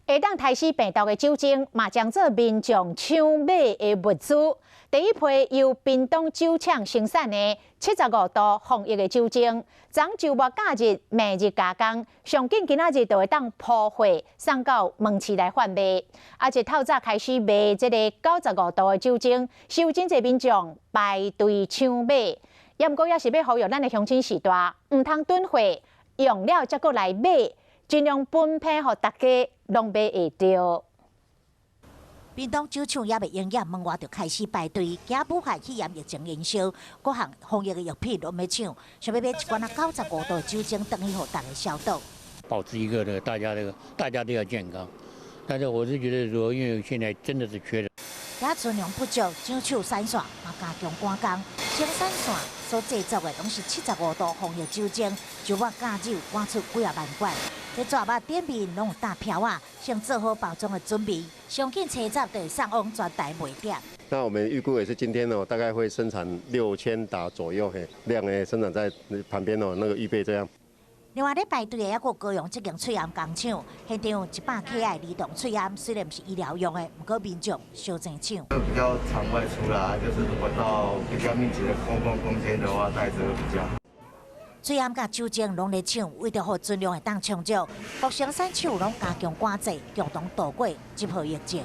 會當刣死病毒的酒精，嘛將做民眾搶買的物資。第一批由屏東酒廠生產的75度防疫的酒精，昨週末假日明日加工，上緊今仔日就會當鋪貨送到門市來販賣。啊，一透早開始賣這个95度的酒精，是有真濟民眾排隊搶買。也毋過也是欲呼籲咱的鄉親序大，毋通囤貨，用了才閣來買，盡量分批予大家攏買會著。屏東酒廠猶未營業，門外就開始排隊。驚武漢肺炎疫情延燒，各項防疫的藥品攏欲搶，想欲買一罐仔九十五度的酒精，轉去予大家消毒。保持一個這個大家這個大家都要健康，但是我是覺得說，因為現在真的是缺的。驚存量不足，酒廠產線嘛加強趕工，生產線所製作的攏是七十五度防疫酒精，週末假日趕出幾仔萬罐。佇紙盒頂面攏有貼標仔，先做好包裝的準備。上緊車站就會送往全台賣點。那我們預估也是今天哦，大概會生產6000打左右，嘿，量呢生產在旁邊哦，那個預備這樣。另外，咧排隊的猶閣高雄這間喙罨工廠，現場有100克的兒童喙罨，雖然毋是醫療用的，毋過民眾相爭搶。比較常外出啦，就是如果到比較密集的公共空間的話，戴這個比較好。喙罨佮酒精攏咧搶，為著予存量會當充足，各生產廠攏加強趕製，共同度過這波疫情。